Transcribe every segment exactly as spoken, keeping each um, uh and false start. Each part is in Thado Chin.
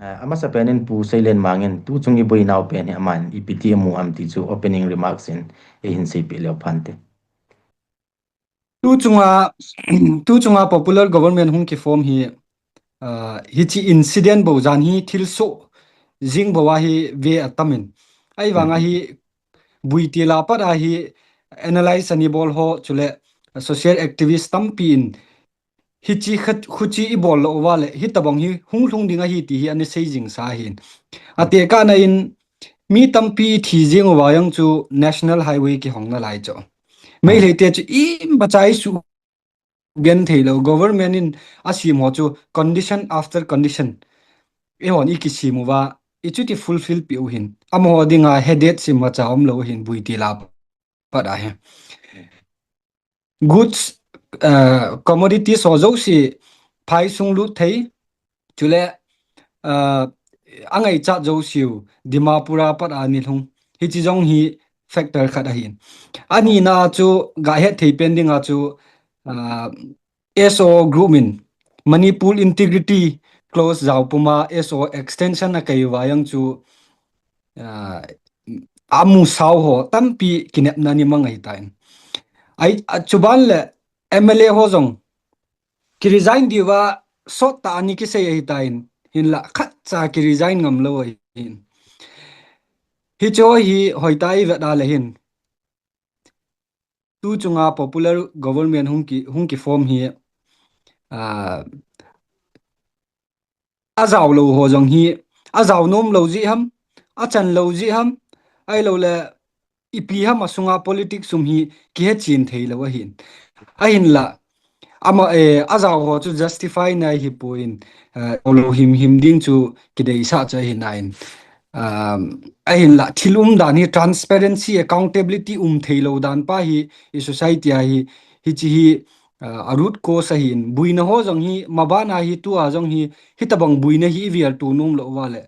Ah, amasa penin Pu Seilen Mangin, tu chung i boinau pen hi aman ipi ti amu am ti chu opening remarks in eihin seipeh leu phante. Tu chunga, tu chunga popular government hung kiform hi, ah, hichi incident bou jan hi thilsoh jing bou a hi ve atamin. Ahivanga hi buiti la pat a hi analyze ani bol ho chule social activist tampi in hichi khat, khuchi i bol lou uva le, hitabang hi hung lhung ding ahi ti hi ana sei jing sa hin. Ate kana in mi tampi thi jing uva jong chu National Highway kihong nalai chu. Meitei te chu imacha i sugen thei lou, government in asem ho chu condition after condition. Eihon i kisem uva, i chuti fulfill peh u hin. Amaho dinga headache imacha um lou hin buiti la pat a hi. Goods, uh, commodities ho jouse phai sung lut thei, chule, uh, angaichat jouseu Dimapur a pat a ni lhung. Hichi jong hi factor khat ahin. Anina chu gahet thei pen dinga chu, uh, S O group in Manipur integrity clause jao puma S O extension akai uva jong chu, ah, amu sao ho tampi kinepna ni mang ahitan. Ai, a chuban le M L A ho jong ki resign diuva sot tah a ni kisei ahitan. Hinla khatcha ki resign ngam lou ahin. Hicho hi hoitah i vet a le hin. Tu chunga popular government hung ki, hung kiform hi, ah, ajao lou ho jong hi, ajao nom lou jeh ham, achan lou jeh ham, ahilou le ipi ham asunga politics um hi kihechen thei lou ahin. Ahinla, ama, eh, ajao ho chu justify na hi pon, eh, lou himhim ding chu kideisah chu ahi nai. Um, ahinla, thil um dan hi transparency, accountability um thei lou dan pa hi, i society a hi, hichi hi, uh, a root cause ahin, buina ho jong hi, maban a hi, tua jong hi, hitabang buina hi i vel tu nom lou uva le.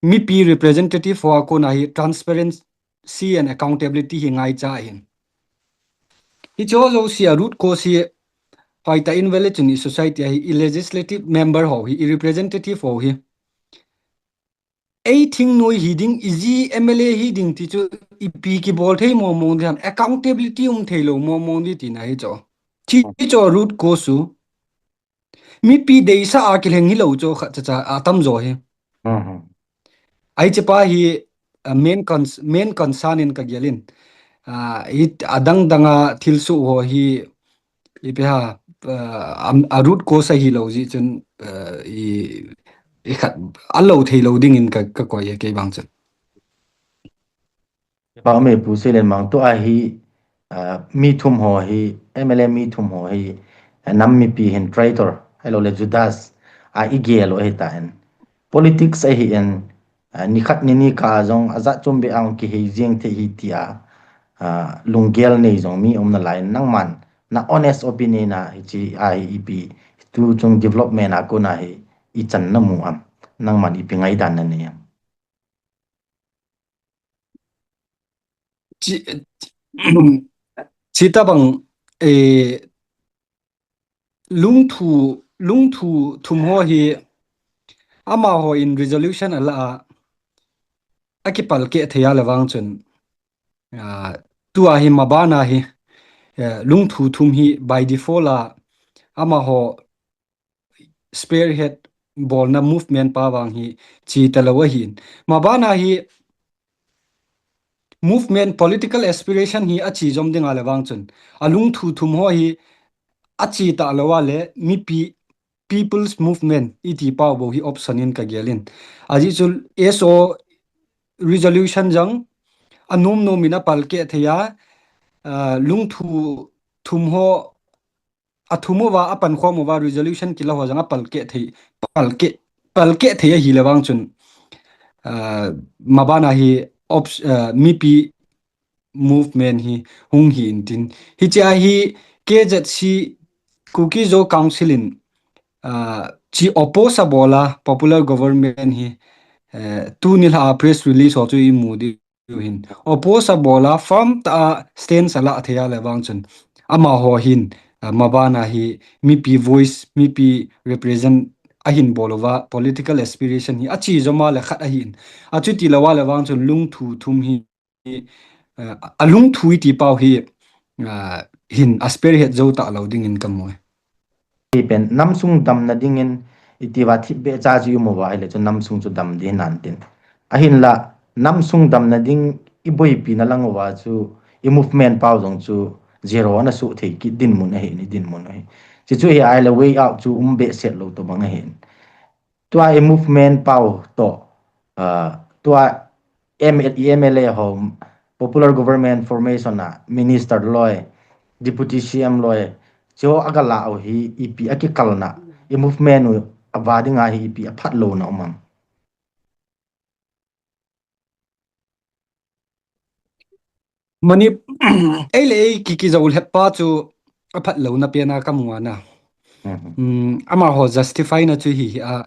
Mipi representative ho a kona hi, transparency and accountability hi ngaicha ahin. Hicho jouse a root cause hi, hoitah in vele chun i society a hi, i legislative member ho hi, i representative ho hi. Ei thingnoi hi ding, i ji M L A hi ding ti chu ipi kibol thei mong mong ding ham, accountability um thei lou mong mong ding tina hi chu. Chi, chi chu root cause u. Mipi deisah a kilheng hi lou chu khat cha cha atam jo hi. Mhm. Ai che pa hi, uh, main cons-, main concern in ka gelin. Ah, hi adang dang a thilsoh ho hi ipi ha, uh, am, a root cause ahi lou jeh chun, uh, i, i khat a lou thei lou ding in ka, ka koi e kei bang chun. Pa me Pu Seilen Mang tua hi, uh, mi thum ho hi, M L A mi thum ho hi, uh, nam mipi hin traitor, ahilou le Judas, a i gel u ahitan. Politics ahin, ah, nikhat nini kah a jong ajat chom beh a hung kihei jeng thei hi tia, ah, lunggel nei jong mi um nalai nangman, na honest opinion a hichi a hi ipi, tu chung development a kona hi i chan na mu am, nangman ipi ngaidan na nei am. Chi, chi tabang, eh, lungthu, lungthu thum ho hi amaho in resolution ala a, akipalkeh thei a le vang chun, ah, tua hi maban a hi, eh, lungthu thum hi by default a amaho spearhead bolna movement pa vang hi chi talou ahin. Maban a hi movement political aspiration hi achi jom ding a le vang chun, a lungthu thum ho hi achi talou a le mipi People's Movement iti pau bou hi option in ka gelin. Ajeh chu S O resolution jong anom nom in apalkeh thei a, ah, lungthu thum ho athum uva, apankhom uva, resolution kila ho jong apalkeh thei, palkeh, palkeh thei ahi le vang chun, ah, maban a hi ops-, ah, mipi movement hi hung hi intin. Hichi a hi K Z C Kuki Zo Council in, ah, chi oppose abol a popular government hi, eh, tuni lha a press release ho chu i mu di u hin. Oppose abol a firm tah a stance ala thei a le vang chun. Amaho hin, ah, maban a hi mipi voice, mipi represent ahin bol uva political aspiration hi achi joma le khat ahin. Achuti louva le vang chun lungthu thum hi, eh, alungthu iti pau hi, ah, hin a spearhead jou talou dingin kamu e. Hi pen namsung damna dingin iti va thipbeh cha chu imu uva ahile chu namsung chu dam ding nan tin. Ahinla namsung damna ding iboipi na lang uva chu i movement pau jong chu zero ana suh thei kit dinmun ahin, i dinmun ahin. Chuchu hi ahile way out chu um behseh lou tobang ahin. Tua i movement pau toh, ah, tua M-, i M L A ho, popular government formation a minister loi, deputy C M loi, chu aga la u hi ipi akikalna, i movement u ava dinga hi ipi aphat louna um am? Mani, ei le ei ki, kijou lhep pa chu aphat louna pena kamu ana. Mhm. Um, amaho justify na chu hi, hi a.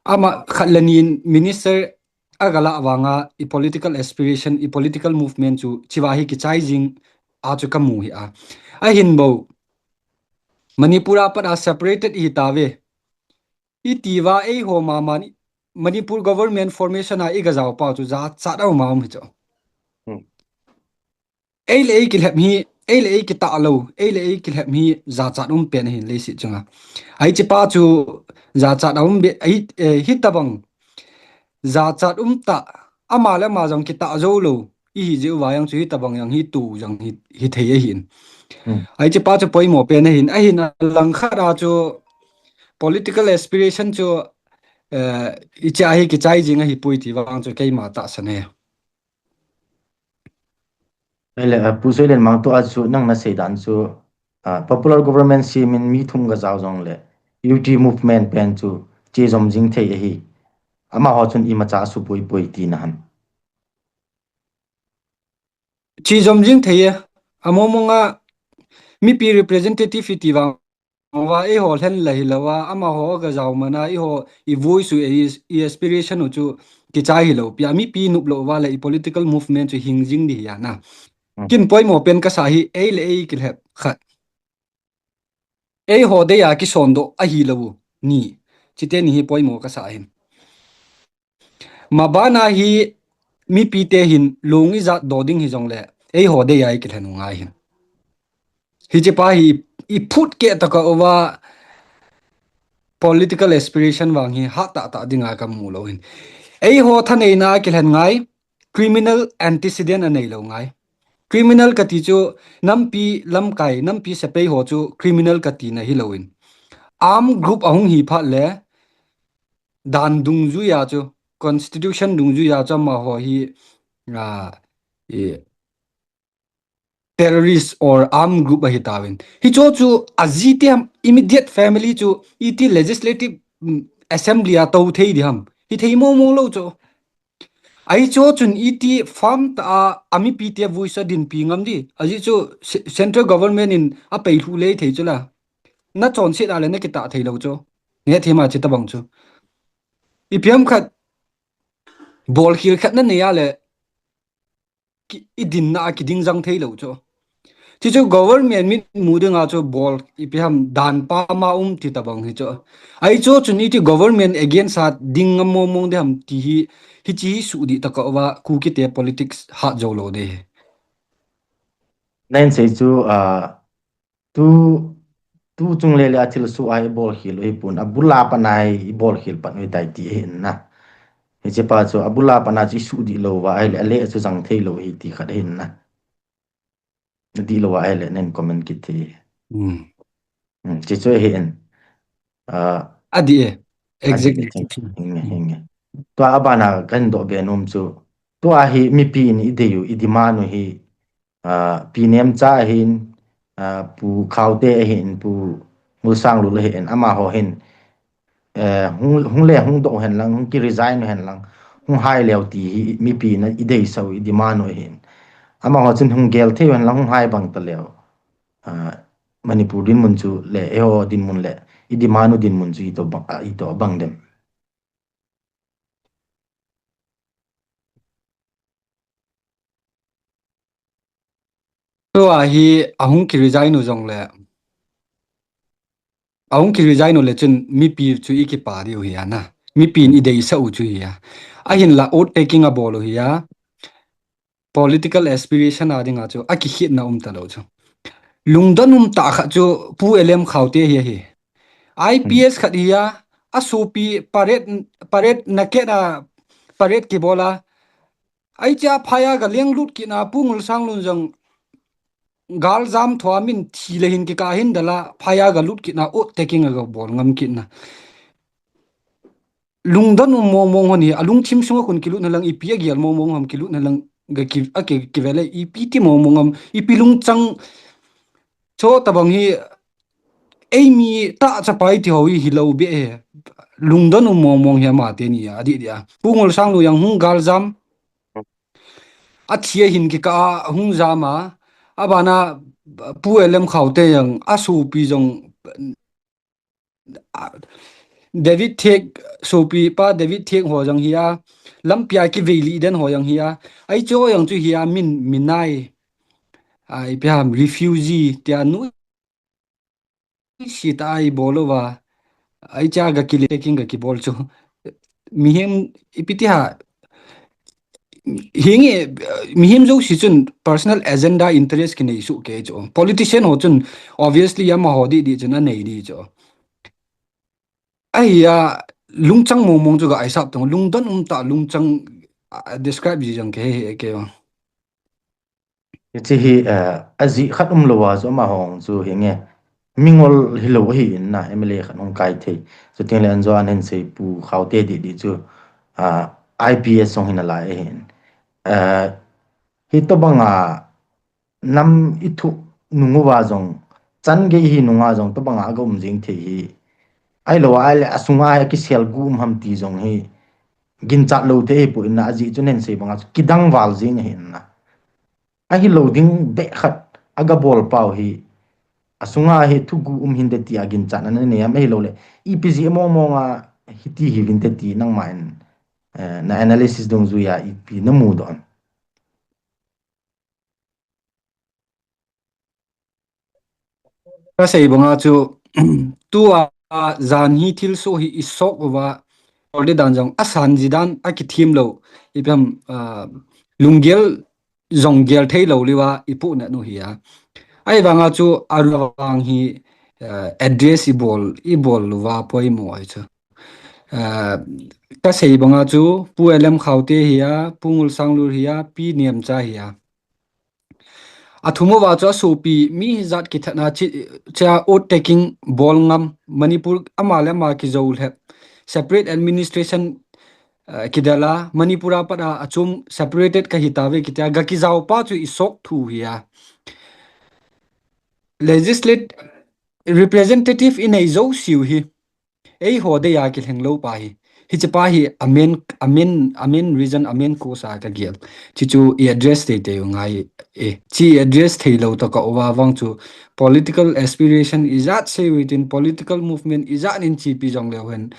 Ama khat le ni in minister aga la vanga i political aspiration, i political movement chu chiva hi kichai jing a chu kamu hi a. Ahin bou. Manipur a pat a separated ihi tauve. Iti uva eiho mama ni Manipur government formation a iga jao pau chu jachat a um a um hi chu. Hmm. Ei le ei kilhep hi, ei le ei kitah lou, ei le ei kilhep hi jachat um pen ahin leiset chunga. Hiche pa chu jachat a um be, hi, eh, hitabang jachat um tah, ama le ama jong kitah jou lou ihi jeh uva jong chu hitabang jong hi tu jong hi, hithei ahin. Hmm. Hiche pa chu poimo pen ahin, ahin alangkhat a chu political aspiration chu, eh, hiche a hi kichai jing ahipoi ti vang chu keima tahsan e. Ahile, ah, Pu Soilenmang, tua chu nang nasei dan chu, ah, popular government semin mi thum ga jao jongle, U T movement pen chu chejom jing thei ahi. Amaho chun imacha asupoipoi tina ham? Chejom jing thei e. Among mong a mipi representative iti vang uva eiho lhen la hilou a, amaho aga jao man a, eiho i voice u, i, i aspiration u chu kichai hilou pi a, mipi nop lou uva le i political movement chu hing jing ding hi ana. Hmm. Kin poimo pen kasa hi, ei le ei kilhep khat. Eiho dei a kisondoh ahilou u ni. Chuteni hi poimo kasa ahin. Mabana hi mipite hin lung ijat doh ding hijongle, eiho dei a ikilhen u ngai hin. Hiche pa hi iphut keh tokah uva political aspiration vang hi hatah tah dinga kamu lou hin. Eiho thaneina kilhen ngai, criminal antecedent anei lou ngai. Criminal kati chu nampi lamkai, nampi sepai ho chu criminal katina hilou in. Armed group ahung hi phat le, dan dungjuia chu, constitution dungjuia chu amaho hi, ah, i, terrorist or armed group ahi tauvin. Hicho chu ajite ham, immediate family chu iti legislative, mm, assembly a tou thei ding ham. Hithei mong mong lou chu. Ahicho chun iti farm tah a, amipite voice a dinpi ngam ding. Ajeh chu ce-, central government in apei lhu lei thei chu la. Nachonset a le nakitah thei lou chu. Nge thima chi tabang chu. Ipi ham khat, bolkhel khat nanei a le, ki, idinna a kiding jang thei lou chu. Chuchu government mitmu dinga chu bol ipi ham dan pama um ti tabang hi chu. Ahicho chun iti government against a ding ngam mong mong ding ham ti hi, hiche hi sudih tokah uva Kukite politics hat jou lou ding hi. Nahin sei chu, ah, Tu, tu chungle le athilsoh a ibolkhel u hipon, abul a pat a ibolkhel pan u hitai ti ahin na. Hiche pa chu abul a pat a chu isudih lou uva ahile, ale chu jang thei lou hi ti khat ahin na. Adih lou uva ahile, nen comment kit thei. Hmm. Hmm, hiche chu ahin. Ah, adih e. Adih e. Exactly. Hinge, hinge. Tua abana kahin doh be nom chu. Tua hi mipi in idei u, idemand u hi, ah, Pi Nemcha ahin, ah, Pu Khaute ahin, Pu Ngulsanglul ahin, amaho hin, eh, hung, hung le hung doh hen lang, hung ki resign hen lang, hung hai leu ti hi mipi in ideisah u, idemand u ahin. Amaho chun hung gel thei hen lang, hung hai bang taleu. Ah, Manipur dinmun chu le, eiho dinmun le, idemand u dinmun chu ito bang, ah, ito bang dem. Tua hi ahung ki resign u jongle, ahung ki resign u le chun mipi chu i kipa diu hi a na. Mipi in i deisah u chu hi a. Ahinla oath taking a bol u hi a. Political aspiration a dinga chu a kikhitna um talou chu. Lungdon um tah khat chu Pu L M Khaute hi ahi. I P S khat hi a, a sopi parade, parade naked a parade kibol a. Aicha phaya ga leng lut kit na Pu Ngulsanglun jong gal jam thua min thi le hin kikah hin dala phaya ga lut kit na oath taking a ga bol ngam kit na. Lungdon um mong mong hon hi, a lungthim sunga khun kilut na lang ipi a gel mong mong ham kilut na lang ga ki, a ki, ki vele ipi ti mong mong am, ipi lungchang cho tabang hi, ei mi ta chapai ti ho hi, hi lo be he. Lungdon um mong mong hi ama te ni a, di di a. Pu Ngulsanglun jong hung gal jam. A thi a hin kikah a hung jam a. A bana Pu L M Khaute jong a sopi jong a, David Thiek, sopi pa David Thiek ho jong hi a, lampi a kivei li den ho jong hi a, aicho jong chu hi a min, minai, ai pi ham refugee tia nu si ta ai bol uva, aicha ga kile king ga kibol chu. Mihem ipi ti ha, hinge, mihem jouse chun personal agenda interest kinei soh kei chu. Politician ho chun obviously amaho di di chun anei di chu. Ahi a lungchang mong mong chu ga ai sap tong lungdon um tah lungchang, a, describe ji jong kei he kei. Hiche hi, eh, ajeh khat um lou a chu amaho chu hinge. Mingol hilou ahi in na, M L A khat hung kai thei. Chuteng le anjo an hin sei Pu Khaute di di chu, ah, I P S jong hin alai ahi in. Eh, hitobang a nam i thuh nung uva jong, chan gei hi nung a jong tobang a ga um jing thei hi. Ahilou a ahile asunga hi kisel gu um ham ti jong hi ginchat lou thei hi poi na, ajeh chu nen sei bang a chu kidang val jing ahi na. Ahilou ding beh khat a ga bol pau hi, asunga hi thugu um hinte ti a ginchat na nei am ahilou le, ipi jeh mong mong a hiti hi vinte ti nangma in, eh, na analysis dungjui a ipi na mudoh am? Ka sei banga chu, tua jan hi thilsoh hi i sok uva, ol di dan jong, asan ji dan, a kithem lou, ipi ham, ah, lunggel jong gel thei lou liva, i pu na nu hi a. Ahivanga chu, a ruang hi, ah, address i bol, i bol louva, poimo ahi chu. Ah, ka sei banga chu, Pu L M Khaute hi a, Pu Ngulsanglun hi a, Pi Nemcha hi a. A thum uva chu a sopi mi hijat kithatna chi, chia oath taking bol ngam Manipur ama le ama kijou lhep separate administration, eh, kidala Manipur a pat a achom separated kahi tave kitia ga kijao pa chu i sok thu hi a. Legislate representative i nei jou siu hi. Eiho dei a kilheng lou pa hi. Hiche pa hi a main, a main, a main reason, a main cause a ka gel. Chi chu i address tei tei u ngai e. Chi i address thei lou tah ka uva vang chu political aspiration ijat sei u hitin political movement ijat nin chi pi jong leu hen.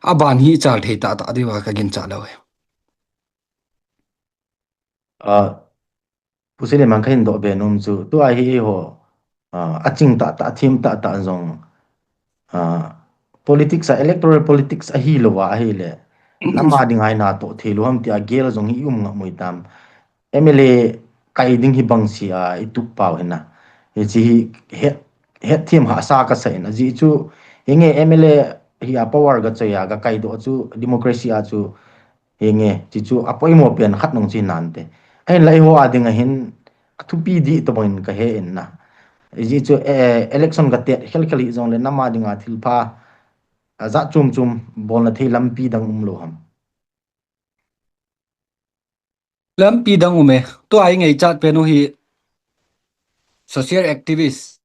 A ban hi chal thei tah tah diu a ka ginchat lou e. Ah, Pu Seilemang ka hin doh be nom chu, tua hi eiho, ah, a ching tah tah, a them tah tah jong, ah, politics a, electoral politics ahi lou a, ahile, nama ding a i natoh thei lou ham tia gel jong hi i um ngam u hitam. M L A kai ding hi bang si a i tup pau hi na. Hiche hi het, het them hahsa ka sa in, ajeh chu, hinge M L A hi a power ga choi a, ga kai doh chu, democracy a chu, hinge, chi chu a poimo pen khat nung chi nante. Ahin lai ho a ding a hin, a thupi di tobang in ka he in na. Ajeh chu, eh, election ka tet khel khel hi jong le nama ding a thil pha, a jat chom chom bolna thei lampi dang um lou ham? Lampi dang um e. Tua i ngaichat pen u hi social activist.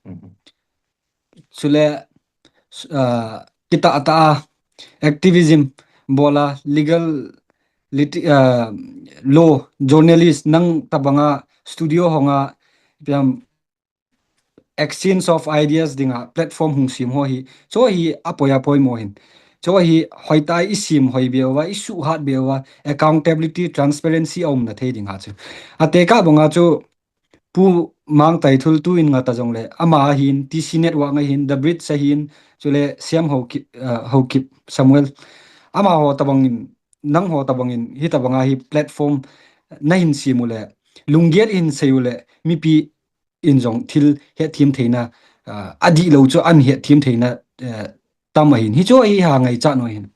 Mhm. Chule, ah, kitah tah a activism bol a legal liti-, ah, law, journalist nang tabang a studio hong a, ipi ham exchange of ideas ding a platform hung sem ho hi. Chu hi a poi a poimo hin. Chu hi hoitah a i sem hoi be uva, i suhhat be uva, accountability, transparency a umna thei ding a chu. A tekah bang a chu Pu Mangtaithul tu in nga ta jongle, ama ahin, T C Network nga hin, The Bridge ahin, chule Siam Haokip, ah, Haokip Samuel. Amaho tabang in, nangho tabang in, hitabang a hi platform na hin sem u le, lunggel in sei u le, mipi in jong thil hetthem theina, ah, adih lou chu ahin hetthem theina, eh, tam ahin. Hichu hi ha ngaichat u ahin.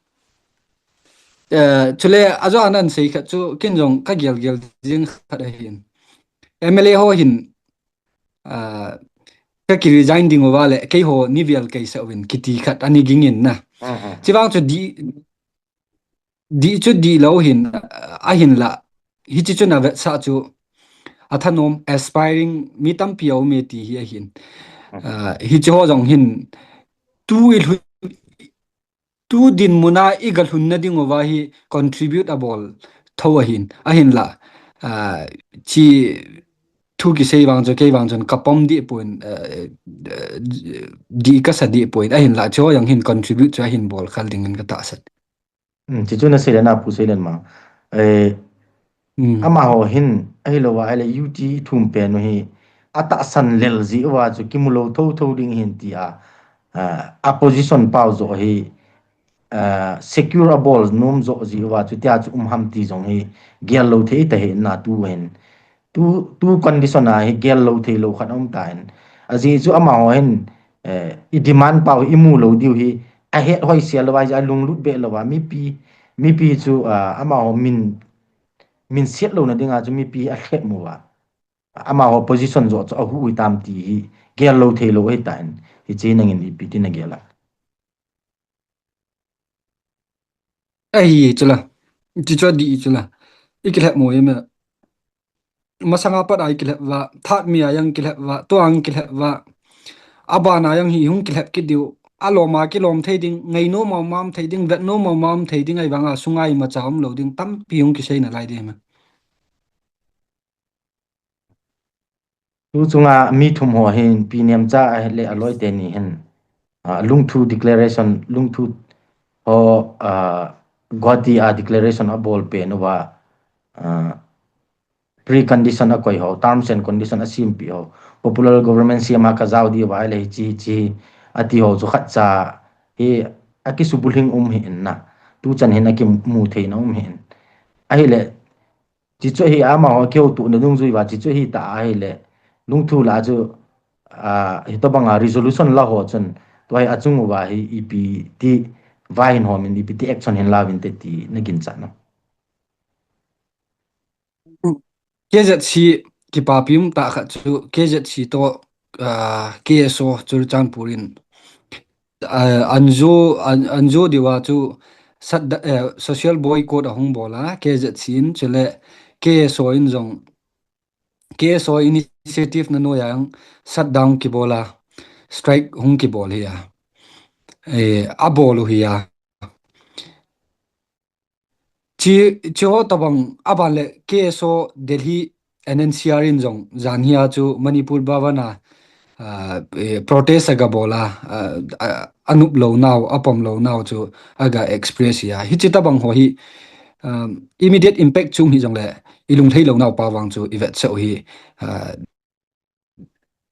Eh, chule ajo anan sei khat chu ken jong ka gel gel jing khat ahin. M L A ho hin, ah, ka ki resign ding uva le, keiho nei vel kei sa uvin kiti khat ana ging in na. Mhm. Chuvang chu di, di chu di lou hin, ah, ahinla. Hichi chu na vetsah chu athanom aspiring mi tampi a um e ti hi ahin. Mhm. Ah, hichi ho jong hin tu i lhun tu dinmun a i ga lhunna ding uva hi contribute abol tho ahin, ahinla, ah, chi thu kisei vang chu, kei vang chun ka pom dih poi, eh, eh, dih ka sa dih poi, ahinla, chu jong hin contribute chu ahin bol khel ding in ka tahsan. Hmm, chi chu na sei le na pu sei le ma. Eh, Hmm. Amaho hin, ahilou va, ahile U T thum pen u hi, atahsan lel jeh uva chu kimu lou tho tho ding hin tia, ah, opposition pau jo hi, ah, secure abol nom jo jeh uva chu tia chu um ham ti jong hi gel lou thei ta hi na tu hin. Tu, tu condition a hi gel lou thei lou khat um ta hin. Ajeh chu amaho hin, eh, i demand pau hi i mu lou diu hi, ahet hoi sia lou va, a lunglut be lou va, mipi, mipi chu, ah, amaho min, min siat louna dinga chu mipi a lhep mu va. Amaho position jo chu ahu u tam ti hi gel lou thei lou ahi ta hin. Hichi nangin ipi ti na gel a. Ahi chula. Chi chu di chula. I kilhep mo ye me. Masanga pat a i kilhep va, that mi a jong kilhep va, tua jong kilhep va. Abana jong hi hung kilhep kit diu. Alom a kilom thei ding, ngai nom a um thei ding, vet nom a um thei ding, ahivanga sunga imacha um lou ding, tampi hung kisei nalai ding me. Tu chunga mi thum ho hin Pi Nemcha le aloi teni hin, ah, lungthu declaration, lungthu ho, ah, Guwahati a declaration abol pen uva, ah, precondition akoi ho, terms and condition asempi ho, popular government sem a ka jao diu va ahile hichi, hichi ati ho chu khatcha hi akisubulhing um hi in na. Tu chan hin akimu theina um hi in. Ahile, chi chu hi amaho kihoutohna dungjui uva, chi chu hi ta ahile, lungthu la chu, ah, hitobanga resolution la ho chun, tua hi achung uva hi ipi ti vahin hom in, ipi ti action hin la uvin te ti na ginchat na. K Z C kipapi um tah khat chu K Z C toh, ah, K S O Churachandpur in, ah, anjo, an, anjo diu va chu sat da, eh, social boycott ahung bol a, K Z C in, chule K S O in jong, K S O initiative na noiya jong shutdown kibol a, strike hung kibol hi a. Eh, abol u hi a. Chi, chi ho tabang aban le K S O Delhi N N C R in jong jan hi a chu Manipur Bhavan a, ah, eh, protest aga bol a, ah, ah, anup lou nau, apom lou nau chu aga express hi a. Hichi tabang ho hi, um, immediate impact chu um hi jongle, i lunglhai lou nau pa vang chu i vetsah u hi, ah,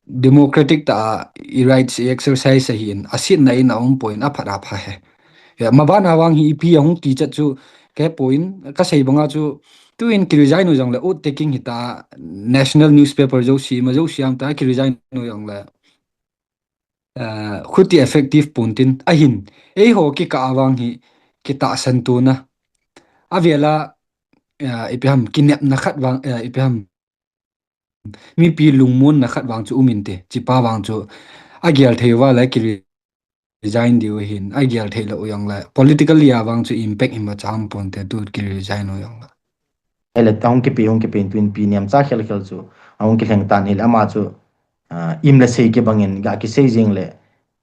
democratic tah a i rights i exercise ahin, asetna in aum poi in aphat apha hi. Ya, maban a vang hi ipi ahung ti chat chu kahe poi in, kasei banga chu, tu in ki resign u jongle oath taking hita, national newspaper jouse, ima jouse a um ta ki resign u jongle, ah, khuti effective pon tin ahin, eiho kikah a vang hi kitahsan tuna. Avel a, ah, ipi ham, kinepna khat vang, ah, ipi ham, mipi lungmonna khat vang chu um inte, chi pa vang chu agel thei uva le ki resign diu hin, agel thei lou u jongle, politically a vang chu impact imacha um ponte, tu ki resign u jongle. Ahile, ahung kipe, hung kipe in tu in Pi Nemcha khel khel chu ahung kilheng tan ahile, ama chu, ah, im le sei kibang in ga kisei jing le,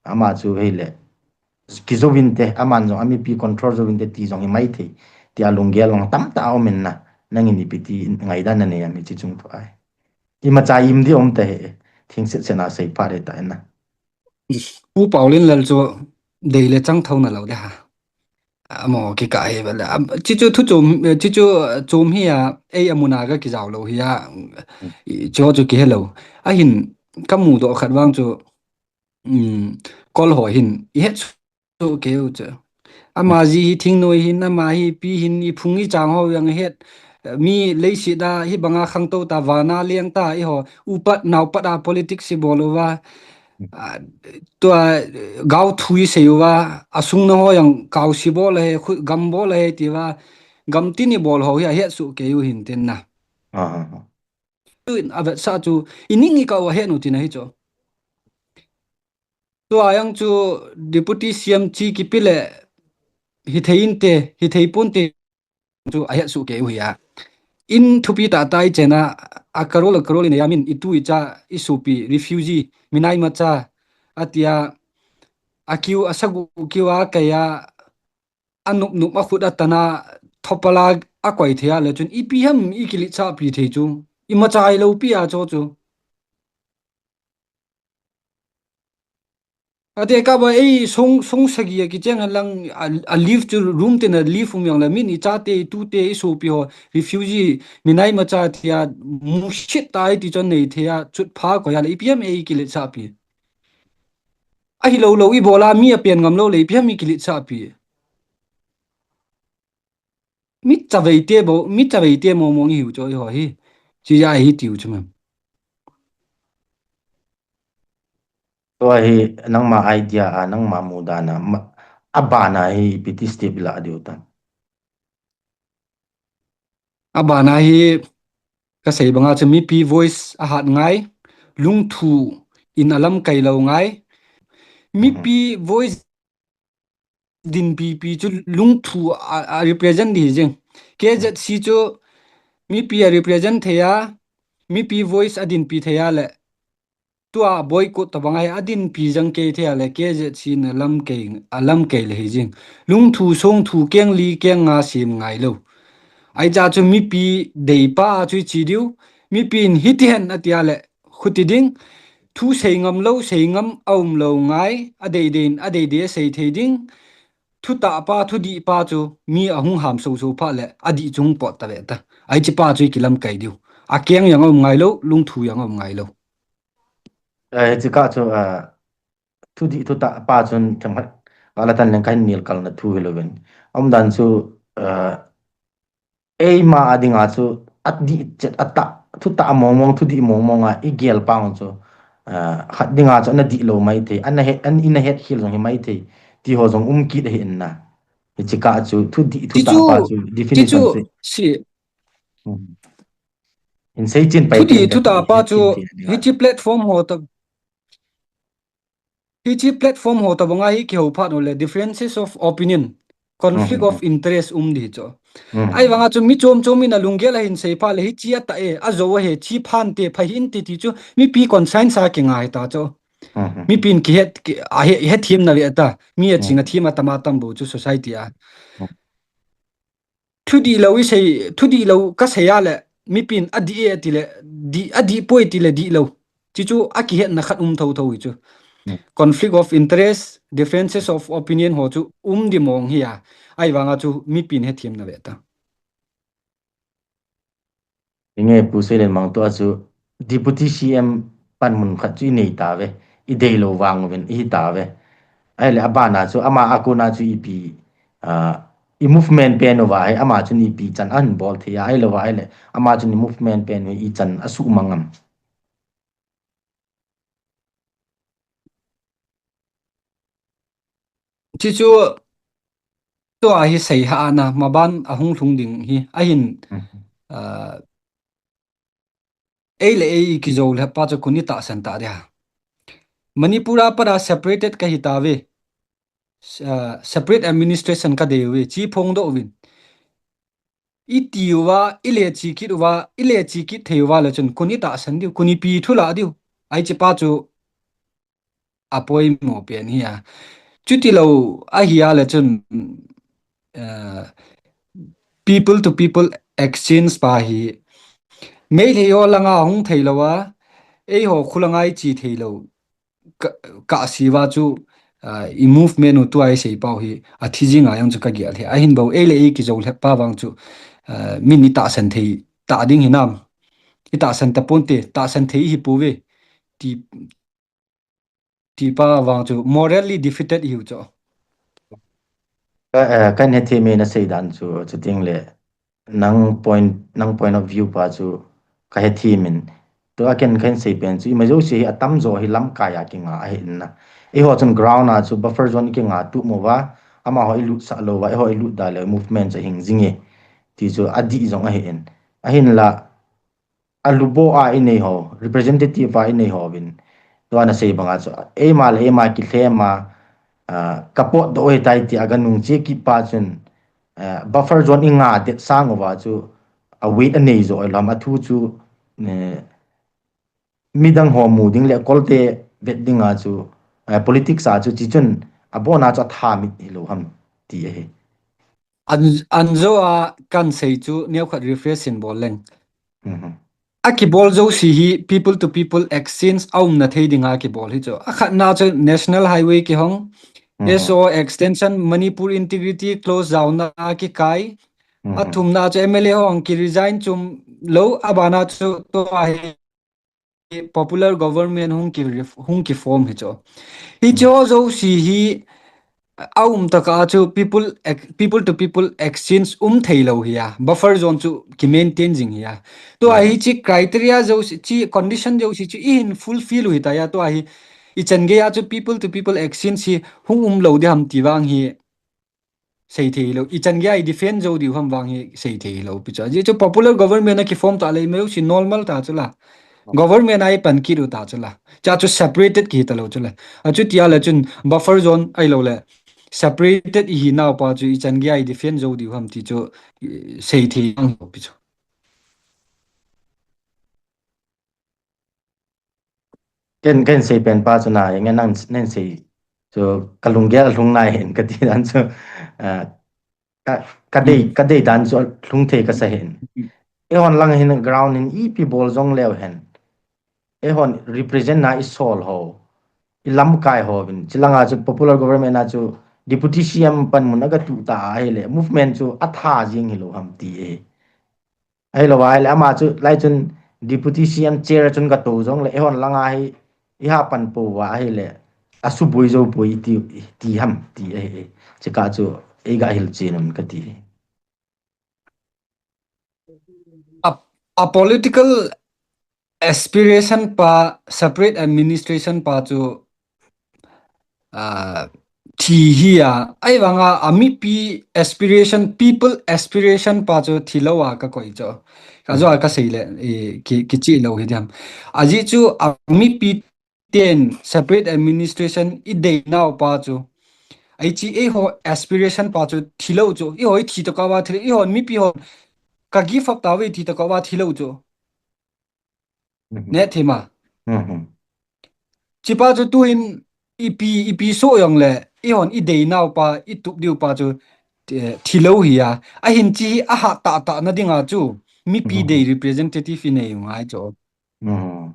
ama chu hile, kijouvin te, aman jong amipi control jouvin te ti jong hi maithei, tia lunggel jong tamtah a um in na, nangin ipi ti ngaidan na nei am hichi chung thu a hi. Imacha im di um ta hi, thingset set a sei pha le ta in na. Pu Paolen lal chu dei le chang tho na lou de ha. Amaho kikah hi vele. Am, chi chu thu chom, chi chu chom hi a, ei amun a ga kijao lou hi a, i, chu chu kihe lou. ahin kamudoh khat vang chu, um, kol ho hin ihet soh kei u chu. Ama ji hi thingnoi hin, ama hi ipi hin, iphung ichang ho jong ihet. Mi leiset a hibanga khangtou ta, vana leng ta, eiho upat naopat a politics ibol uva. Ah, tua, gaothu isei uva, asungna ho jong kaosi bol ahi, khu-, gam bol ahi tiuva, gamtin ibol ho hi ahet soh kei u hin tin na. Tuin avetsah chu, ining ikah u ahet u tina hi chu. Tua jong chu Deputy C M chi kipe le, hithei inte, hithei ponte chu ahet soh kei u hi a. In thupi tahtah ichena, a crore, a crore inei a, min itu icha, isopi, refugee, minai macha, atia, akiu, asagu kiu a kei a, anop nop akhut atan a, thopal a akoi thei a le chun, ipi ham ikiletsahpi thei chu, imacha ilou pi a chu chu. Ate kaba ei song, song sagi a kicheng hen lang, a, a leave chu room tin a leave um jong le, min ichate, itute, isopi ho, refugee, minai macha tia, musit ta iti chun nei thei a, chutpha koi a le, ipi ham ei kiletsahpi. Ahilou lou ibol a, mi apen ngam lou le, ipi ham ikiletsahpi. Mi chavei te bo, mi chavei te mong mong ihiu chu eiho hi. Chi ja hi tiu chu mem. Tua hi nangma idea a, nangma mudana, ma, abana hi ipi ti step ilah diu tam. Abana hi kasei banga chu mipi voice ahat ngai, lungthu in alamkai lou ngai. Mipi voice dinpi pi chu lungthu a, a represent di jing. K Z C chu mipi a represent thei a, mipi voice adinpi thei a le, tua boycott tabang ahi, adinpi jang kei thei a le, K Z C na lamkai, alamkai le hi jing. Lungthu songthu keng li keng nga sem ngai lou. Aicha chu mipi deipa a chu ichi diu, mipin hiti hen atia le, khuti ding, thu sei ngam lou, sei ngam aum lou ngai, adeidei in, adeidei asei thei ding, thutah pa, thudih pa chu mi ahung ham soso phat le, adih chung pot ta ve ta. Aichi pa chu ikilamkai diu. Akeng jang aum ngai lou, lungthu jang aum ngai lou. Eh, hichi kah chu, ah, thudih thutah pa chun themkhat, kalatan leng kahin nilkalna thu hilouvin. Aumdan chu, ah, eima a dinga chu, adih chet, atah, thutah mong mong, thudih mong mong a, igel pang chu, ah, khat dinga chu, ana dihlou maithei, ana het, an, ina hetkhel jong hi maithei, ti ho jong um kit ahi in na. Hichi kah chu, thudih thutah pa chu, definition chu, si. Hin sei chin pai thudih thutah pa chu, hichi platform ho ta, hichi platform ho tabang a hi kihou phat u le, differences of opinion, conflict of interest um di chu. Ahivanga chu mi chom chom in alunggel a hin sei phat le, hichi atah e, ajou ahi, chi phante, pha hinte ti chu, mipi conscience a kingai ta chu. Mipin kihet, ki, ahe, hethem na ve ta, mi aching athem atam atam bou chu society a. Thudihlou isei, thudihlou kasei a le, mipin adih e ati le, dih, adih poi ati le dihlou. Chi chu akihetna khat um thotho hi chu. Conflict of interest, differences of opinion ho chu um di mong hi a. Ahivanga chu mipin hethem na ve ta. Inge Pu Seilenmang, tua chu Deputy C M panmun khat chu inei tauve, ideilou vang uvin ihi tauve. Ahile abana chu ama a kona chu ipi, ah, i movement pen uva hi ama chun ipi chan ahin bol thei a, ahilou va ahile ama chun i movement pen u ichan asuhmang am. Chi chu, tua hi sei ha ana, maban ahung lhung ding hi, ahin, ah, ei le ei kijou lhep pa chu koni tahsan ta dia. Manipur a pat a separated kahi tauve. Ah, separate administration kadei uve, chi phongdoh uvin. Iti uva, ile chi kit uva, ile chi kit thei uva le chun koni tahsan diu, koni pi thu la diu. Aichi pa chu apoimo pen hi a. Chutilou ahi a le chun, eh, people to people exchange pa hi. Meitei ho langa hung thei lou a, eiho khu langa ichi thei lou. Ka, ka siva chu, ah, i movement u tua isei pau hi, athi jing a jong chu kagel hi. Ahin bou, ei le ei kijou lhep pa vang chu, ah, min itahsan thei, ta ding hinam. Itahsan ta ponte, tahsan thei hi pouve. ti, ti pa vang chu morally defeated hiu chu. Ka, eh, kan he thei me na sei dan chu, chu ting le nang point, nang point of view pa chu ka he thei min. Tua ken kan sei pen chu, ima jouse hi atam jo hi lamkai a kinga ahi na. Eiho chun ground a chu buffer zone kinga tu mo va, amaho i lut sa lo va, eiho i lut da le movement cha hing jing e. Ti chu adih jong ahi in. Ahin la, alubo a i nei ho, representative a i nei ho vin. Tua na sei banga chu, eima le eima kilhem a, ah, ka potdoh ahi tai ti a ka nung che kit pa chun, eh, buffer zone i nga det sang uva chu, a weight a nei jo lam a thu chu, eh, midang ho mu ding le kolte vet ding a chu, eh, politics a chu chi chun, abon a chu atha mit hi lo ham ti ahi. An, an jo a kan sei chu neo khat refresh in bol leng. Mhm. A kibol jouse hi people to people exchange a um na thei ding a kibol hi chu. A khatna chu National Highway kihong, Mhm. S O extension, Manipur integrity close down na kikai. Mhm. A thumna chu M L A ho ang ki resign chum lo, abana chu tua hi popular government hung ki ref-, hung ki form hi chu. Hi Mhm. chu jouse hi a um taka chu people ex-, people to people exchange um thei lo hi a, buffer zone chu ki maintain jing hi a. Tua hi Mhm. chi criteria jouse, chi condition jouse chu i hin fulfill u hi ta ya, tua hi i chan gei a chu people to people exchange hi hung um lo di ham ti vang hi sei thei lo, i chan gei a i defend jo diu ham vang hi sei thei lo pi chu. Ajeh chu popular government a ki form ta le, i meo si normal ta chu la. Government a i pan kit u ta chu la. Cha chu separated ki ta lo chu la. A chu tia le chun buffer zone ai lo le. Separated i hi nau pa chu i chan gei a i defend jo diu ham ti chu, eh, sei thei ang lo pi chu. Ken, ken sei pen pa chu na, nge nang, nang sei. Chu ka lunggel a lhung nai hin ka ti dan chu, ah, ka, ka dei, Mm. ka dei dan chu lhung thei ka sa hin. Mm. Eihon lang hin ground hin ipi bol jong leu hen. Eihon represent na i sol ho, i lamkai ho vin. Chi langa chu popular government a chu deputy C M pan mun a ka tu ta ahi le, movement chu atha jing hi lo ham ti e. Ahi lo va, ahi le ama chu, lai chun deputy C M chair chun ka to jong le, eihon langa hi, i ha pan po va ahi le, a suboi jo poi ti, ti ham, ti ahi, ahi. Chi ka chu, ei ga hil chin un ka ti. A, a political aspiration pa, separate administration pa chu, ah, thi hi a, ahi vanga a mipi aspiration, people aspiration pa chu thi lo a ka koi chu. Ka jo a ka sei le, eh, ki, ki chi lo hi diam. Ajeh chu a mipi ten separate administration i dei nau pa chu. Ai chi eiho aspiration pa chu thi lo chu. Eiho i thi to ka va thi lo, eiho mipi ho ka give up ta ve thi to ka va thi lo chu. Mhm. Ne thima. Mhm. Chi pa chu tu hin ipi, ipi so jong le, eihon i dei nau pa, i tup diu pa chu, eh, thi lo hi a. Ahin chi hi a ha ta ta na ding a chu, mipi Mhm. dei representative i nei u ngai chu. Mhm.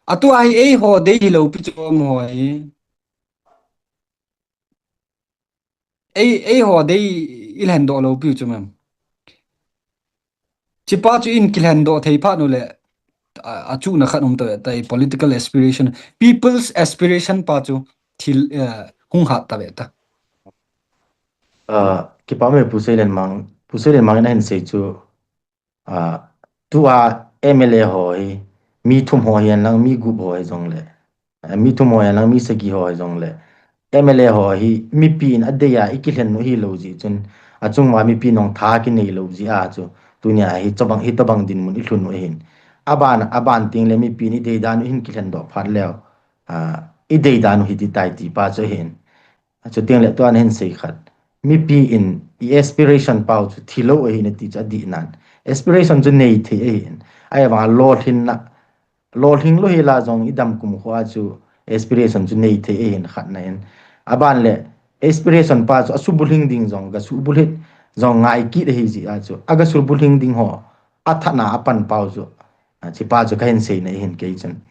A tu a hi eiho dei hi lo pi chu mo hi. Ei, eiho dei i lhen doh lo piu chu mem. Chi pa chu in kilhen doh thei phat nu le, a, a chu na khat um ta ve ta, i political aspiration, people's aspiration pa chu thil, eh, hung hat ta ve ta. Ah, kipa me Pu Seilenmang, Pu Seilenmang in a hin sei chu, ah, tua M L A ho hi, mi thum ho hihen lang, mi gup ho hi jong le, eh, mi thum ho hihen lang, mi sagi ho hi jong le, M L A ho hi, mipi in a dei a, i kilhen u hi lo jeh chun, a chung ma mipi nong tha ki nei lo jeh a chu, tunia hi, chobang, hi tobang dinmun i lhun u hin. A ban, a ban ting le mipi in i dei dan u hin kilhen doh phat leu, ah, i dei dan u hi ti tai ti pa chu hin. Chu ting le tua na hin sei khat. Mipi in i aspiration pau chu thi lo ahi na ti chu a dih nan. Aspiration chu nei thei ahi in. Ahi vang a lolhin na, lolhing lo hi la jong i dam kum khua chu aspiration chu nei thei ahi in khat na in. A ban le aspiration pa chu a subulhing ding jong, ga subulhit jong ngai kit ahi jeh a chu. A ga subulhing ding ho. A thana a pan pau chu. A chi pa chu ka hin sei na hin kei chun.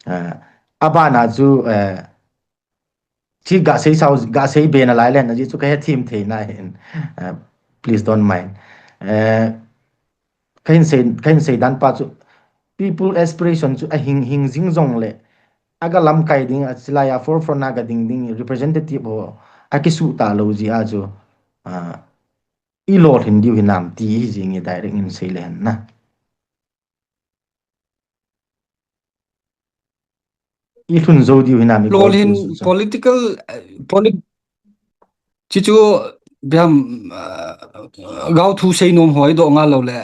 A, a ban a chu, eh, Chi ga sei sao, ga sei be na lai le, na ji chu ka he thim thei na hin. Uh, please don't mind. Uh, ka hin sei, ka hin sei dan pa chu, people aspiration chu a hing, hing jing jong le, aga lamkai ding, achilai a forefront a ga ding ding representative ho akisuh talou jeh a chu, ah, i lolhin diu hinam ti hi jing i direct in sei le hen na. I lhun jou diu hinam i call Lolhin thu chu. Political, eh, polit-, chi chu biam, eh, gao thu sei nom hoi doh ngal lou le,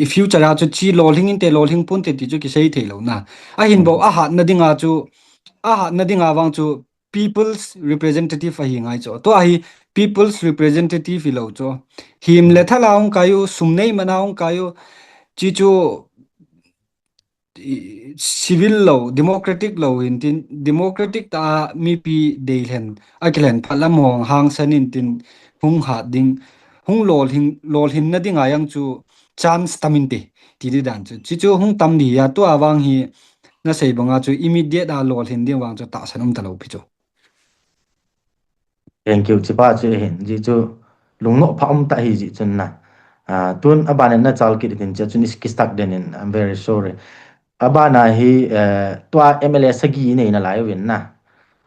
i future a chu chi lolhing inte, lolhing ponte ti chu kisei thei lou na. Ahin bou, Hmm. a hatna dinga chu, a hatna dinga vang chu people's representative ahi ngai chu. Tua hi people's representative hilou chu. Him le Hmm. thal a hung kai u, sum nei man a hung kai u, chi chu i, civil lou, democratic lou hin tin, democratic ta mipi deilhen, akilhen phat lam hung hangsan in tin, hung hat ding, hung lolhin, lolhinna dinga jong chu chance tam inte, ti di dan chu. Chi chu hung tam di a, tua vang hi na sei banga chu immediate a lolhin ding vang chu tahsan um talou pi chu. Thank you, chipa chu hin, ji chu lungnoh pha um tah hi ji chun na. Ah, tun aban in na chal kit din che chun is kistak den in, I'm very sorry. Aban a hi, eh, tua M L A sagi nei na lai uvin na.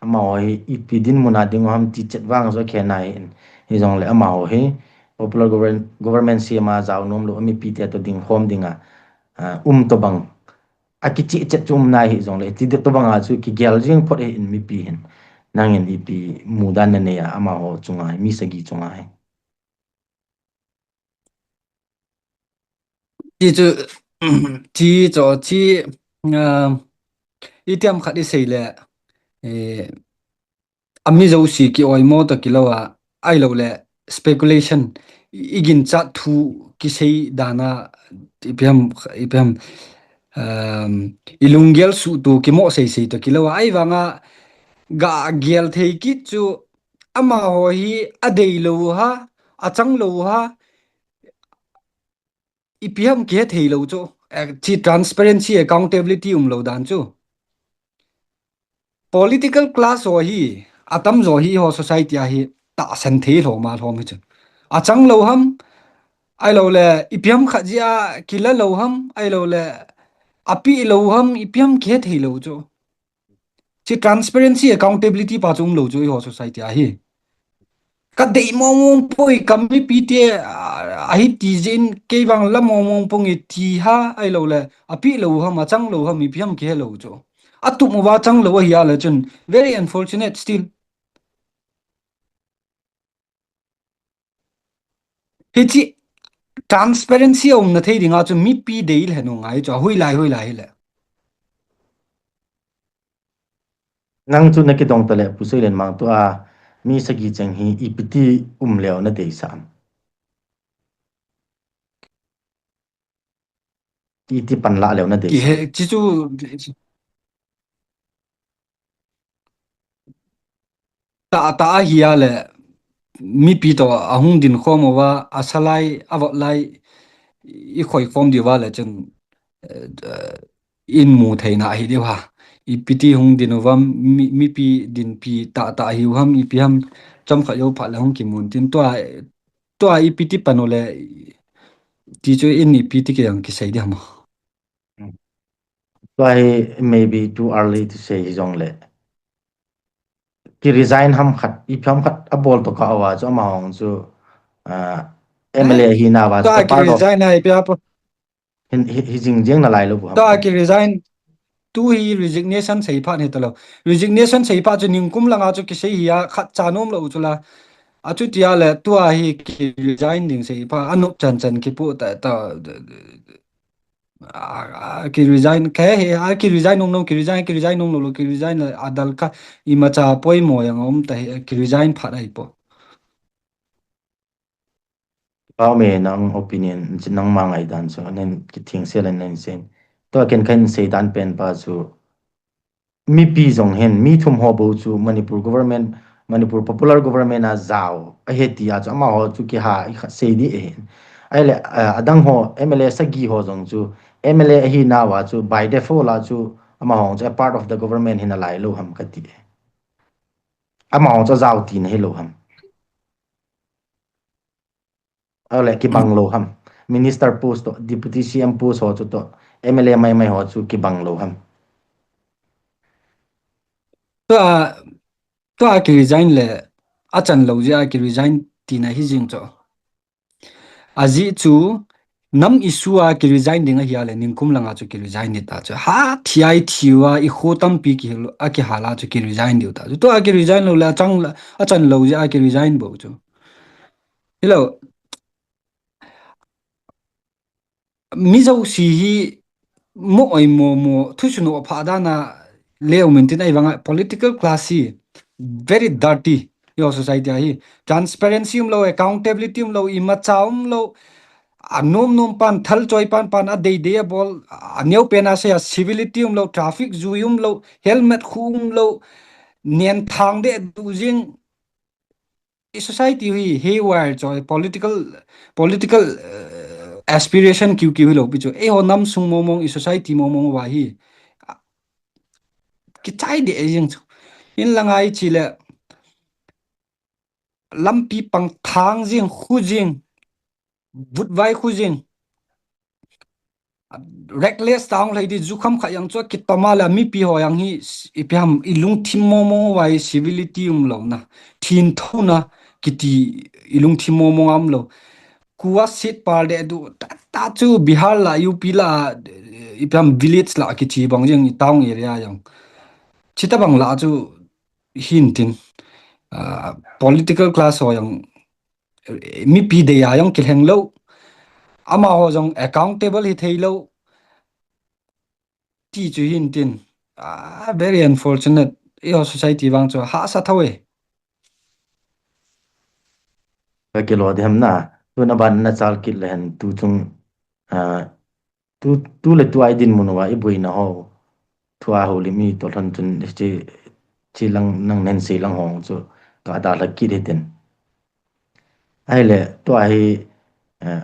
Amaho hi ipi dinmun a ding u ham ti chet vang jo khe na hi in. Hijongle amaho hi popular govern-, government sem a jao nom lou mipi te to ding khom ding a, ah, um to bang. Akicheh chet chu um nai hi jongle, ti de to bang a chu kigel jing phot hi in mipi hin. Nang in ipi mudan na nei a, amaho chunga hi, mi sagi chunga hi. Ti chu, ti chu, ti, ah, itiam khat i sei le, eh, ami jouse ki oimo to kilou a, ahilou le speculation, i, i ginchat thu kisei dan a, ipi ham, ipi ham, um, i lunggel suh tu kimo sei sei to kilou a, ahivang a ga gel thei kit chu amaho hi adei lou ha, achang lou ha, ipi ham kihe thei lou chu, eh, chi transparency, accountability um lou dan chu. Political class ho hi, atam jo hi ho society a hi tahsan thei lou ma lou hi chu. Achang lou ham, ahilou le, ipi ham khat jeh a kila lou ham, ahilou le, api lou ham, ipi ham kihe thei lou chu. Chi transparency, accountability pa chu um lou chu i ho society a hi. Ka dei mong mong poi, ka mipi te, ah, ahi ti jin kei vang la mong mong pong i ti ha, ahilou le, api lou ham, achang lou ham, ipi ham kihe lou chu. Atup mo va chang lou ahi a le chun, very unfortunate still. Hichi transparency a um na thei ding a chu mipi dei le nu ngai chu, a hui lai, hui lai hi le. Nang chu na kidong ta le, Pu Seilen Mang tua, mi sagi cheng hi ipi ti um leu na deisah am? Iti pan la leu na dei. Kihe, chi chu, ta, ta ahi a le, mipi to ahung din khom uva, asa lai, avot lai, i khoi khom diu va le chun, eh, eh, in mu thei na ahi diu ha. Ipi ti hung din uva, mi, mipi din pi ta, ta ahi u ham, ipi ham, chom kha yo pha le hung kimun tin tua, tua ipi ti pan u le, ti chu in ipi ti ke yang kisei di ham. Tua hi maybe too early to say hi jong le. Ki resign ham khat, ipi ham khat abol to ka awa chu amahong chu, ah, M L A hi na wa chu tua ki resign na ipi apo. Hin, hi, hi jing jing na lai lo bu ham. Tua ki resign, tu hi resignation sei phat hi ta lo. Resignation sei phat chu ningkum langa chu kisei hi a khat cha nom lo chu la. A chu tia le tua hi ki resign ding sei phat, a nop chan chan ki pu ta, ta, a, a, ki resign, ke he, a ki resign nom nom, ki resign, ki resign nom nom lo, ki resign la, a dal ka, imacha poimo jong um ta he, ki resign phat ai po. Pau me nang opinion, nang ma ngai dan chu, nen ki thing se len nen sen. To ken kan sei dan pen pa chu, mipi jong hin, mi thum ho bou chu Manipur government, Manipur popular government a jao, a he ti a chu amaho chu kiha i kha sei di e hin. Ai le, ah, adang ho, M L A sagi ho jong chu, M L A ahi na wa chu, by default a chu, amaho chu a part of the government hi na lai lo ham ka ti e. Amaho chu jao ti na hi lo ham. Ahile kibang lo ham. Minister post to, Deputy C M post ho chu to, M L A mai mai ho chu kibang lo ham. Tua, tua ki resign le, achan lou jeh a ki resign tina hi jing chu. Ajeh chu, nam issue a ki resign ding ahi a le, ningkum langa chu ki resign ding ta chu. Ha, thi ai thi uva, i kho tampi ki hil, a ki hala chu ki resign diu ta chu. Tua ki resign lou le, achang la, achan lou jeh a ki resign bou chu. Hilou, mi jouse hi mo oi mo mo, thusun o pha dana leu min tin ahi vanga, political class hi very dirty, your society ahi. Transparency umlou, accountability umlou, imacha umlou, anom nom pan, thal choi pan pan, adei dei abol, aneo pen a sei a, civility umlou, traffic jui umlou, helmet khu umlou, nen thang deh du jing, i society hi haywire chu, political, political, eh, aspiration kiu kiu hilou pi chu. Eiho nam sung mong mong, i society mong mong uva hi, ah, kichai deh jing chu. Inlang a i chi le, lampi pang thang jing, khu jing, vutvai khu jing. Reckless tang lei di, jukham kha jeng chu kitom a le, mipi ho jeng hi, s-, ipi ham, i lungthim mong mong uva hi civility umlouna, thinthouna kiti, i lungthim mong mong a umlou. Kua sit par deh du, ta, ta chu Bihar la, U P la, ipi ham village la kichi bang jeng, i town area jeng. Chita bang la chu hin tin, ah, political class ho jeng, mipi dei a jong kilheng lou. Amaho jong accountable hi thei lou. Ti chu hin tin. Ah, very unfortunate. Eiho society vang chu hahsa tho e. Ka kilo di ham na. Tun aban na chal kit le hen tu chung, ah, tu, tu le tu ai dinmun uva i boina ho. Thua houlim i tollhon chun chi, chi lang nang nen sei lang hong chu ka dalha kit hitin. Ahile, tua hi, eh,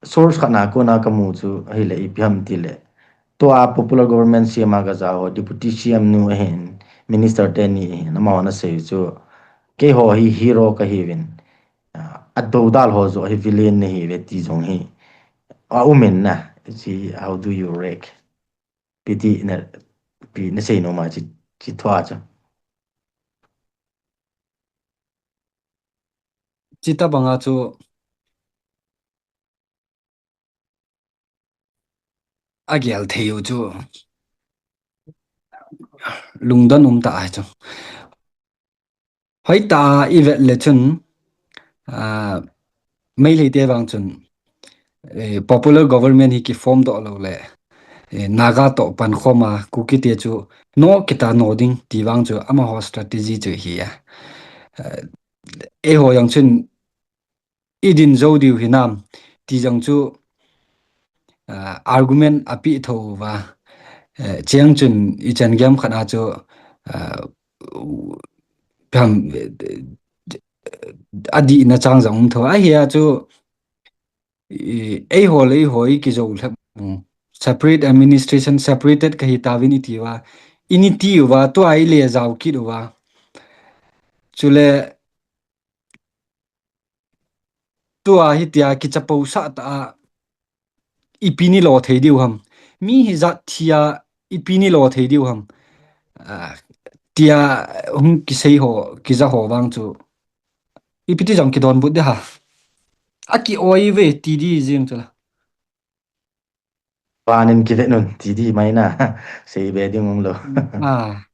source khat na kona ka mu chu, ahile ipi ham tile, tua popular government C M a ka ja ho, deputy C M nu ahin, minister teni ahin, amaho na sei chu, keiho hi hero ka hiuvin, ah, a dodal ho joh hi villain na hiuve ti jong hi, a um in na, chi, how do you react? Pi ti na, pi na sei nom a chi, chi thua chu. Chita banga chu agel thei u chu lungdon um ta ahi chu. Hoitah a i vet le chun, ah, Meitei te vang chun, eh, popular government hi ki form doh lou le, eh, Naga toh pankhom a, Kuki te chu no kita no ding ti vang chu amaho strategy chu hi a. Eh, eiho jong chun i din jou diu hinam ti jong chu, ah, argument api tho uva. Eh, cheng chun i chan game khat a chu, ah, u-, pam, eh, adih na chang jong um tho. Ahi a chu, i, eiho le eiho i kijou lhep u. Separate administration, separated ka hi tauvin i ti uva. I ni ti uva, tua i le jao kit uva. Chule, tua hitia kichapo sah ta a, ipi ni lo thei diu ham. Mi hi jat thi a, ipi ni lo thei diu ham. Ah, tia hung kisei ho, kija ho vang chu. Ipi ti jong kidonbut de ha. A ki oi ve ti di jing chu la. Panin kivet un, ti di mai na. Sei be ding um lou. Ah.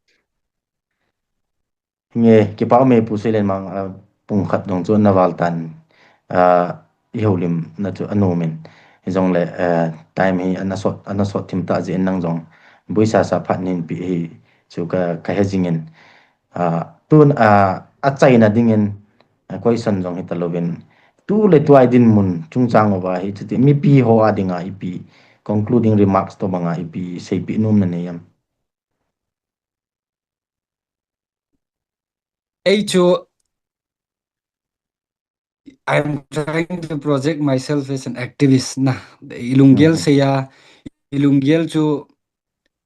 Nge, kipa ume Pu Seilenmang, ah, pung khat dong chu na val tan, ah, i houlimna chu a nom in. Hijongle, ah, time hi ana sot, ana sot thim ta jeh in nang jong. Buisa sa phat nin pi hi chu ka, ka he jing in. Ah, tun, ah, a chaina ding in, ah, question jong hi ta lou vin. Tu le tu ai dinmun chungchang uva hi chuti mipi ho a dinga ipi concluding remarks to banga ipi seipi nom na nei am. Ei chu, I'm trying to project myself as an activist na. I lunggel Mhm. sei a, i lunggel chu,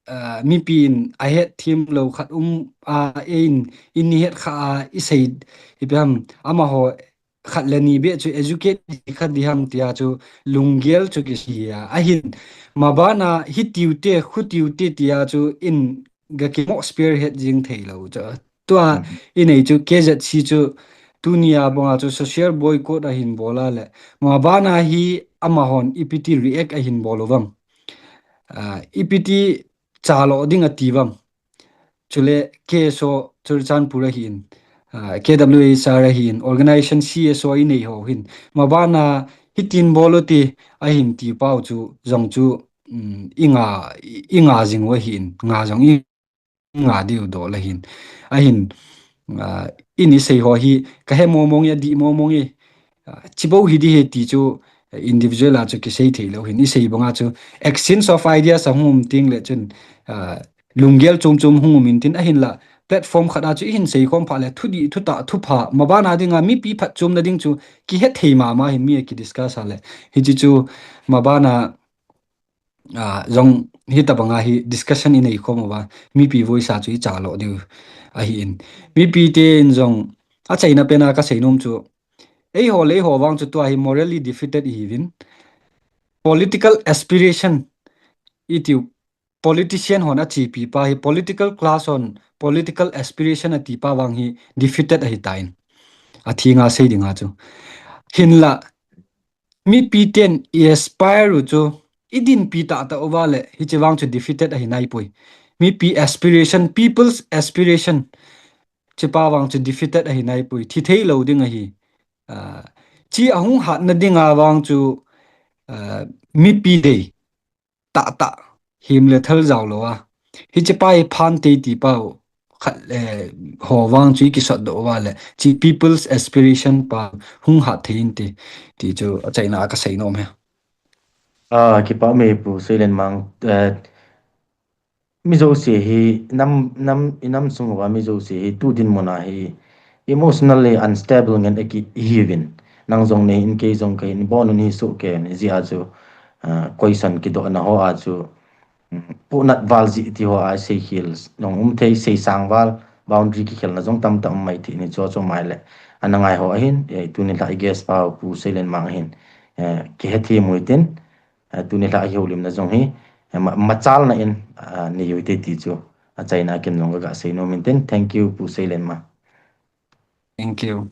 ah, mipi in a het thim lou khat um a, ei in, in ni het kha a, i sei, ipi ham, amaho khat le ni be chu educate di khat di ham tia chu lunggel chu kisei a. Ahin, mabana hi tiu te, khu tiu te tia chu in ga kimo spearhead jing thei lou chu. Tua, hmm, i nei chu K Z C chu tunia banga chu social boycott a hin bol a le. Mabana hi amahon ipiti react a hin bol u vang. Ah, ipiti chalo ding a ti vang. Chule K S O Churachandpur a hin, ah, K W H R a hin, organization C S O i nei ho hin. Mabana hitin bol u ti a hin ti pau chu, jong chu, um, i nga, i, i nga jing u a hin, nga jong i nga diu do la hin. A hin, ah, i ni sei ho hi, ka he mo mong ya di mo mong e. Ah, chibou hi di he ti chu, eh, individual a chu kisei thei lou hin. I sei banga chu, exchange of ideas a hung um ting le chun, ah, lunggel chom chom hung um in tin a hin la, platform khat a chu i hin sei khom pha le, thu di, thu ta, thu pha, mabana dinga mipi phatchomna ding chu, kihe thei mama hin mi a ki discuss a le. Hichi chu, mabana, ah, jong hitabanga hi discussion i nei khom uva, mipi voice a chu i chalo diu a hin. Mipi te in jong, a chaina pena ka sei nom chu, ei ho le ei ho vang chu tua hi morally defeated i hi vin. Political aspiration i tiu, politician hon a chipi pa hi, political class hon political aspiration a ti pa vang hi defeated a hi ta in. A thi nga sei dinga chu. Hin la, mipi ten i aspire u chu, i din pi ta ta uva le, hichi vang chu defeated a hi nai pui. Mipi aspiration, people's aspiration, chi pa vang chu defeated a hi nai pui. Thi thei lou ding a hi. Ah, chi a hung hatna dinga vang chu, ah, mipi dei. Ta ta. Him le thal jao lou a. Hichi pa i phan te ti pau. Khat le ho vang chu i kisot do uva le. Chi people's aspiration pa hung hat thei in ti. Ti chu a chaina a ka sei nom he. Ah, kipa me Pu Seilenmang. Eh, mi jouse hi nam, nam, i nam sung uva mi jouse hi tu dinmun a hi emotionally unstable ngen a ki hi vin. Nang jong nei in kei jong ka hin bon un hi su ke ni ji a chu, ah, koisan kidoh na ho a chu, um, pu nat val ji ti ho a sei khel jong um thei, sei sang val boundary kikhelna jong tam tam mai thi ni cho cho mai le. Ana ngai ho a hin, eh, tuni la i guest pa Pu Seilenmang hin, eh, kihe thi mui tin, eh, tuni la i houlimna jong hi, eh, ma, machalna in, ah, ni yui te ti chu, a chaina kin jong ka ga sei nom in tin. Thank you, Pu Seilenmang. Thank you.